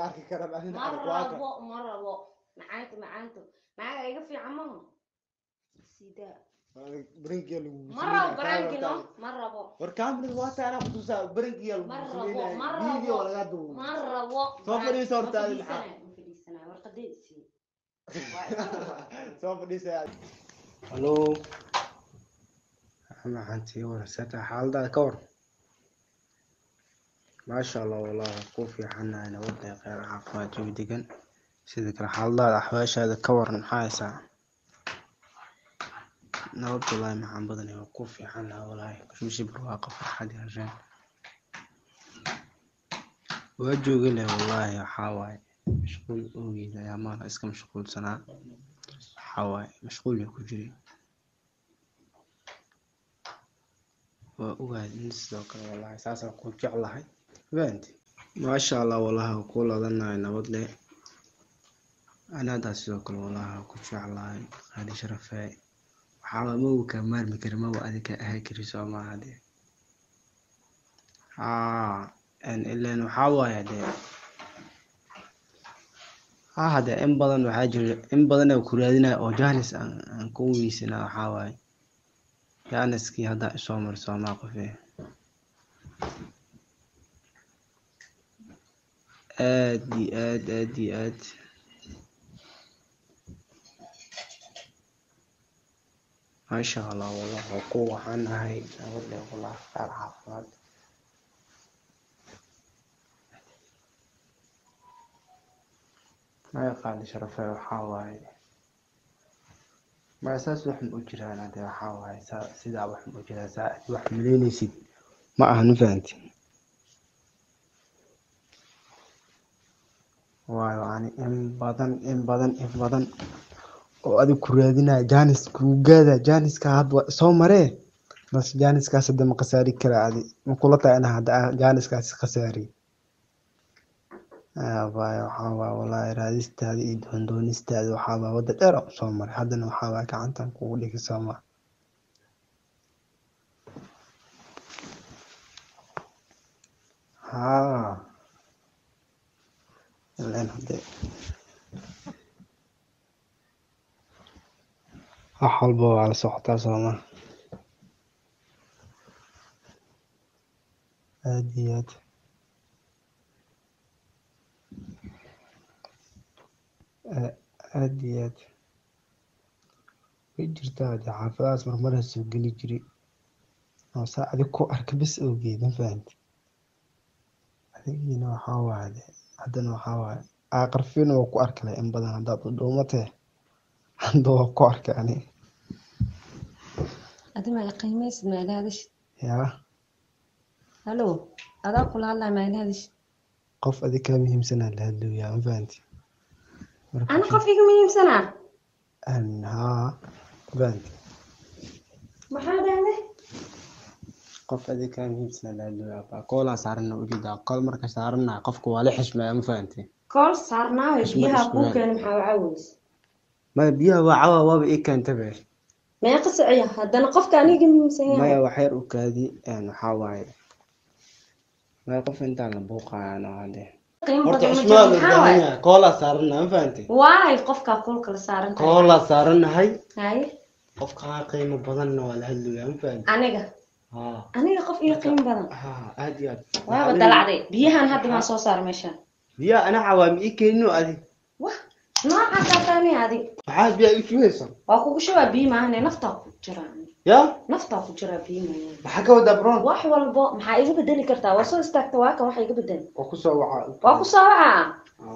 Arki karaan adina Ma arag waa ka. rabo, ma rabo. Macaanto, macaanto, macaga iga fiican maho sidaa. Barankiya lagu Ma rabo baranki, no, ma rabo. War kamerada waa taana kutusaa, barankiya Ma lagu rabo, sameynaya ma rabo. Video laga duubo. Ma rabo. Soo fadhiiso horta Ma adi maxaa? fadhiisanayo, ma fadhiisanayo. Warqadee isii. Waa iska rabaa. Soo fadhiisaya. Halo, macantii warasata, xaaladaada ka war? Maasha Allah, wallaahi ku fiicanahay, nabad iyo kheyr, caafimaad, jawi degan. Sidoo kale xaaladaada, axwaashaada ka waran, maxaa haysaa? Nabad wallaahi, maxaan badanay, waa ku fiicanahay wallaahi, kushmishi, barwaaqo, farxad iyo rajaan waa joogi leh wallaahi. Waxaa waaye mashquul awgeed ayaa maala iska mashquulsanaa, waxaa waaye mashquul ku jiray. Waa ogahay in sidoo kale wallaahi saasaan ku jeclahay, fahanti? Maasha Allah, wallaahi waa ku ladanahay, nabad leh. Anaadaa sidoo kale wallaahi waa ku jeclahay, qaali sharafee. Waxaa mawa kaa maarmi kari, mawa adiga ahaa kari, soo maaha dee? Haa, ileen waxaa waaye dee, haa, hadee in badan waxaa jira, in badan oo ku raadinaya oo jaanis aan ku weysanaa. Waxaa waaye jaaniskii hadda isoo mar soomaa qofe aad iyo aad, aad iyo aad. Maasha Allah, wallah waa ku waxaanahay, nabad leh wallah, qaar caafimaad. Maya qaali sharafe, waxaa waaye maya saas wax ma u jiraan hade. Waxaa waaye saa sidaa wax ma u jiraan, saa aad wax malaynaysid ma ahan, ma fahanti? Waayo ani in badan, in badan, in badan oo adig ku raadinaya, jaanis kugu gaada, jaaniska hadda waa soo maree, balse jaaniskaas hadda ma khasaari karaa? Adi ma kula tahay inaa hadda aan jaaniskaas khasaariyo? Waayo waxaa waaye wallaahi raadistaada iyo doondoonistaada waxaa waaye wadda dheer aan usoo maray, haddana waxaa waaye gacantan kugu dhigi sooma. Haa, ileen hadde wax walba waa la socotaa sooma? Aad iyo aad, aad iyo aad way jirtaa hadee, xaafadahaas marmar soo geli jiray oo saa adig ku arka bes awgeed, ma fahanti? Adigiina waxaa waaye dee haddana waxaa waaye aqarfiin waa ku arki lahaa in badan haddaad u dhuumatee, hadda waa ku arkay ani. Adi ma qiimaysid? Ma ila hadashid? Yaa. Halo, adaa kula hadlaya, ma ila hadashid? Qof adig kaa muhiimsanaa la hadlooyaa, ma fahanti? Marka Ana qof iga muhiimsanaa? Haa, ma fahanti? Maxaa dhahday? Qof adig kaa muhiimsanaa la hadlooyaa baa koolaa saarana ujeedaa, kool marka saarana qofka waa la xishmeeyaa, ma fahanti? Kool saarnaayo. Xishmad Biyaha isku kuu meel. keenay, maxaa waxaa weyse? Maya, biyaha waa cawa, waaba ii keenta be. Meeqa siciya haddana qofka aniga muhiimsan yahay? Maya, wax yar u kaadi, waxaa waaye maya, qof intaan la buuqayaano hadde. Qiimo Horta badan ma xishmadaa jiro, loo maxaa baahan waaye? yahay, koolaa saarana, ma fahanti? Waay, qofkaa koolka la saaran tahay. Koolaa saaranahay. Haye. Qofka kaa qiimo badanna waa la hadlooyaa, ma fahanti? Aniga? Haa. Aniga qof iga qiimo badan? Haa, aad iyo aad. Waaba dalacday biyahan hadda maan soo saar meeshaan. Biyaha ana cawaa ma ii keenino adi. Wah, noocaas taani adi. Maxaad biyaha ii shubeysa? Waa kugu shubaa, biyo maahane, naftaa ku jiraa. Yaa. Naftaa ku jiraa, biyo maahane. Maxaa ka wadaa, bron? Wax walbo maxaa iga bedeli kartaa? Waa soo istaagta, waa kan waxa iga bedeli. Waa ku soo wacaa. Waa ku soo wacaa,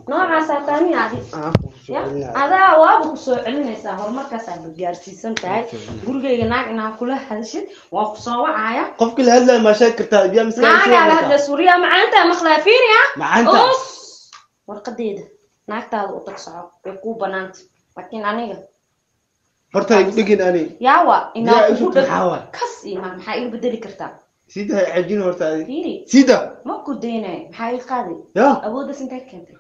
noocaasaa taani adi. Aan ku soo Ya celinaya. Adaa waaba ku soo celinaysaa, horumarkaasaa gaarsiisan tahay. Ku soo celinaya. Gurigayga naag inaa kula hadashid, waa ku soo wacaya. Qofkii la hadlaya maa sheegi kartaa? Biyaha miska ii Naagaa shubi la kartaa? hadla, suuriyaa macaanta maqlaa, fiiriya. Macaanta. Us warqadeeda naagtaada u tag, soco, way kuu banaanta, laakiin aniga Horta igu dhegin ani. Yaawa inaa Biyaha ii kugu shubta dhag. maxaa waay? Kas imaan, maxaa iga bedeli kartaa? Sida ha cajin horta adi. Fiiri. Sida. Ma ku daynayo, maxaa iga qaaday? Yaa. Awooddaas intee keentay?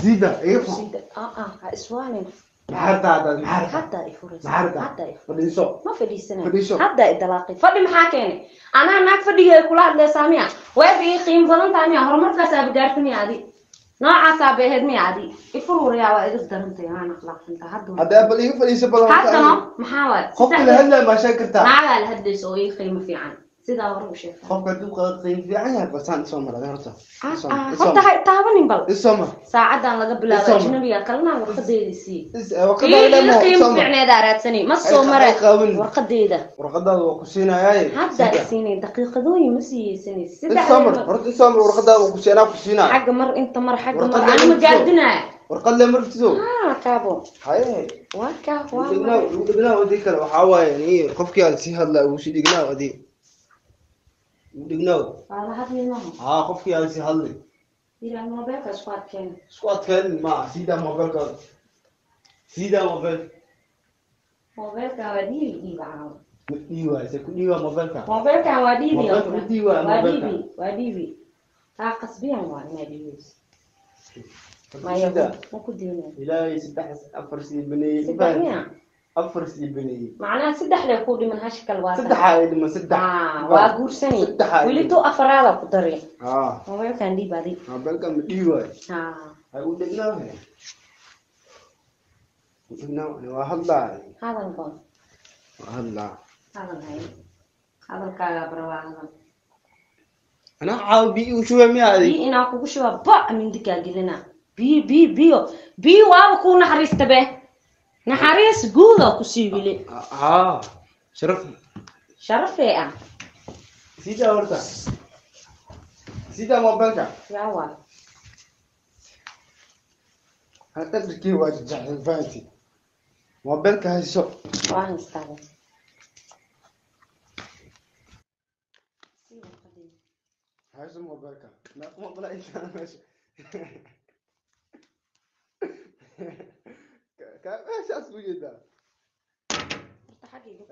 Sida iga fog. Sida ah ah, ha iswaalin. Maxaa rabtaa hadda? Maxaa rabtaa? Haddaa i furaysa. Maxaa rabtaa? Haddaa i furaysa. Fadhiiso. Ma fadhiisanayo. Fadhiiso. Haddaa i dalaaqay. Fadhi maxaa keenay? Anaa naag fadhigeeda kula hadlaysaa miya? Weeb ii qiimo badan tahay miya? Horumarkaasaa gaarta miya adi? Noocaasaa bay ahayd miya adi? I fur waryaa, waa iga darantay, waan akhlaaqsantaa hadda. Hadda bal iga fadhiiso bal horta. Haddana maxaa waay? Qofka la hadlaya maa sheegi kartaa? Naagaa la hadlaysa oo ii qiimo fiican, sidaa hore u sheegtaa. Qofka hadduu qiimo fiican yahay, basaan isoo mar adi horta. Isoo mar, isoo Horta mar. ha taabanin bal. Isoo mar. Saacadan laga bilaabo Isoo mar. ajnabiga kalena warqadeeda sii. Warqadaada Ii lemo, qiimo isoo mar. fiicneedaa raadsanay, ma soo Ay, mara ay qaawin. warqadeeda. Warqadaada waa ku siinayaaye. Hadda isiinay, daqiiqadooyin ma siiyeysanaysa. Isoo mar horta, isoo mar. Warqadaada waa ku siinaa, ku siinaa. Xagga mar, inta mar, xagga mar. Warqadda Ani ma ma gaardinaya. Warqad le martido. Haa, kaabo. Haye. Waa kaa, waa Ugu dhignaaw, maray. ugu dhignaaw adii kale waxaa waaye ni qofkii aad sii hadlaa ugu sii dhignaaw adii. Ugu dhignaaw. Waa la hadli maaha. Haa, qofkii aad sii hadlay. Ilaa moobeelka isku adkeena. Isku adkeenin maaha. Siidaa moobeelka, siidaa moobeel. Moobeelka waa dhiibi, dhiiba caawa. Ma dhiibaay, se ku dhiibaa moobeelka? Moobeelkan waa dhiibi. Moobeelka ma dhiibaayo, Waa moobeelka. dhiibi, waa dhiibi. Taa qasbiyan waa inaad dhiibayso. Maya, Siidaa. ma ku diinaya. Ilaahay saddex afar sii baneeyey. Saddex miya? Afar sii baneeyey. Macnaha saddex lee kuu dhiman, hashi kale waa tan. Saddexaa ay dhiman, saddex. Aa, waa guursanay. Saddexaa ay Weli dhiman. tuu afaraada ku dari. Haa. Moobeelkan dhiib adi. Moobeelka ma dhiibaayo. Haa. Hay u dhignaaw, he u dhignaaw. Ani waa hadlaa. Hadal bal. Waa hadlaa. Hadal hay, hadalkaagaa bara, waa hadal. Anaa caawa biyo igu shubay miyaa adig? Biyo inaa kugu shuba ba mindikaa gelina. Biyo, biyo, biyo, biyo, waaba kuu naxariista be, naxariis guudaa kusii wili. Haa, sharaf. Sharafee ah. Siidaa horta, siidaa moobeelka. Yaa waa. Hadda dharkii waa jajacsan, fahanti? Moobeelka hayso. Waa haystaa be. Sii warqadii. Hayso moobeelka. Meeqa moobela intaan meesha meeshaas ku jeedaa? Horta xagga iga.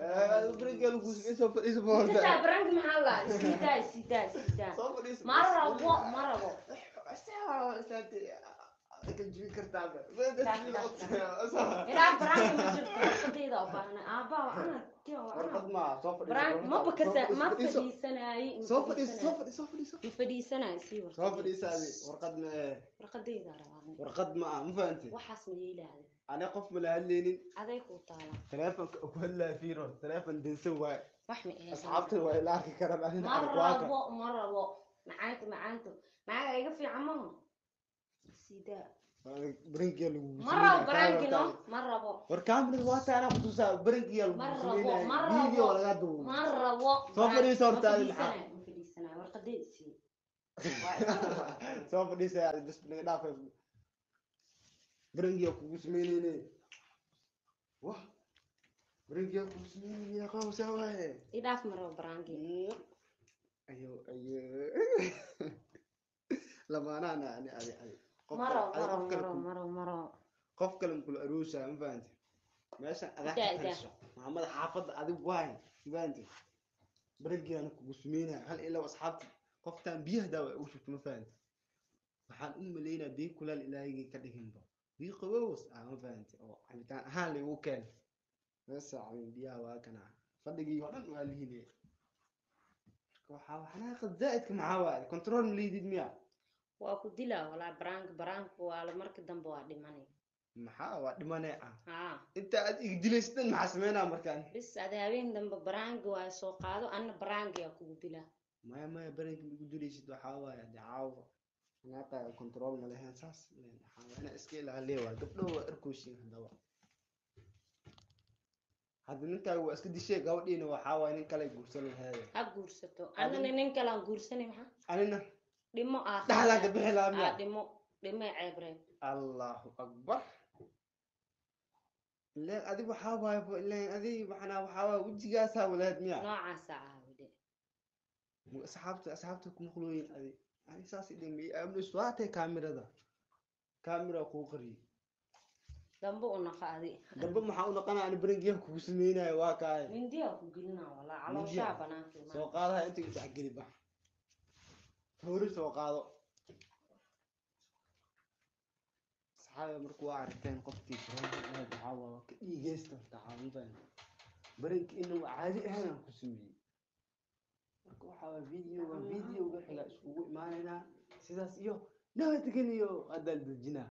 Beriga lagu soo fadhiiso ma horta. Intaa baranka maxaa la siidaa, siidaa, siidaa. Soo fadhiiso. Ma rabo, ma rabo. Ilaa baranka ma jirto, warqadayda u baahna aabbaa ana. Warqad ma soo fadhiiso. Barank ma bakasa, ma fadhiisanaayi. Soo fadhiiso, soo fadhiiso, soo fadhiiso. Ma fadhiisanaayo, sii Soo warqadayda. fadhiiso adi. Warqad ma Warqadayda rabaa. Warqad ma ah, ma fahantay? Waxaas ma yeelaada. Ani qof ma la hadlaynin. Aday kuu taala. Taleefonka ku hadlaya fiiro, taleefon dansan waaye. Wax ma ahayn. Asxaabtan waa ila arki karaan anina Ma arag waa ka. rabo, ma rabo. Macaanto, macaanto, macaaga iga fiican maho, sidaa. Barankiyaa lagu Ma rabo barankino, ma rabo. War kaamirada waa taanaa kutusaa, barankiyaa Ma lagu rabo, sameynaya ma video rabo. lagaa duubo. Ma rabo. Soo fadhiiso horta Ma adi maxaa? fadhiisanayo, ma fadhiisanayo, warqadayda sii. Waa iska rabaa. Soo fadhiisa bas, naga dhaafay, barankiyaa kugu sameyneyne. Wah, barankiyaa kugu sameyneyne, qawsa waaye. I dhaaf, ma rabo baranki. Ayo ayo, lamaanaana ani adi adi qof Ma kale rabo, ma adi rabo, qof ma kale rabo, ma rabo, ma rabo. Qof kale makula aroosaya, ma fahanti? Meeshan adaa ka Daa, daa. taliso maxamada xaafadda adig waay, ma fahanti? Barankiyaana kugu sameynaya hal ilaa asxaabta qoftaan biyaha daawa ugu shubto, ma fahanti? Waxaan u malaynaa biyo kulaal ilaahigii ka dhiginba, biyo qabows ah, ma fahanti? Oo cabitaan ahaan laygu keenay meesha cabin biyaha waa kana, fadhigii oo dhan waa lihinaya. Marka waxaa xanaaqa zaa'idka maxaa waaye? Control ma liidid miya? Waa ku dilaa walaa barank, barank waa la marka dambe waa dhimanay. Maxaa waa dhimanay ah? Haa. Inta aad iga dilaysid maxaa sameynaa markaan? Bis adi habeen dambe barangi waa soo qaado, anna barangiyaa kugu dilaa. Maya, maya, baranka igu dilaysid waxaa waaye hadee caawa xanaaqa control ma lahayn saas. Waxaa waaye inaa iska ilaaliya waa gabdho waa arkoosin. Haddaba hadda ninkaaga waa iska dishay, gabadhiina waxaa waaye nin kale guursan laheeda. Ha guursato, annana nin kalaan guursanay maxaa? Anina Dhimo ah. Dhaxdaan ka bixi lahaa miya? Aa, dhimo, dhimo, ceeb reeb. Allahu akbar! Ileen adig waxaa waaye ileen adig macnaa waxaa waaye wejigaasaa walaad miya? Noocaasa caawide. Asxaabta, asxaabta kuma qulooyin adi ani saas idin amnis waatay kaamirada, kaamira kuu qariyey. Dambe u naqa adi. Dambe maxaa u noqonaa? Ani barangiyaha kugu sameynayo waa kaaye. Mindiyaa ku gelinaa walaa Mindiya? calooshaa banaanka imaan. Soo qaadaha inta isdhexgeli ba, toori soo qaado. Asxaabi, marka waa aragteen qofkii prank ahayd. Waxaa waa ka dhiigeysta horta caawintan prank inuu caadi ahayn aan ku sameeyey. Marka waxaa waa videoga xiga iskugu imaanaynaa. Sidaas iyo nabadgeliyo. Haddaan dejinaa.